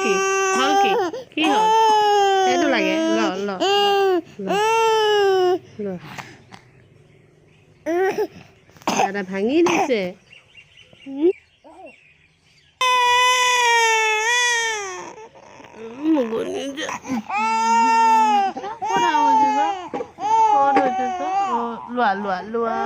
কি? হ'ল কি? কি হ'ল? সেইটো লাগে। ল, ল, ল, ল। দাদা ভাঙি দিছে। ক'ত হৈছে? ক'ত হৈছে? লোৱা, লোৱা, লোৱা।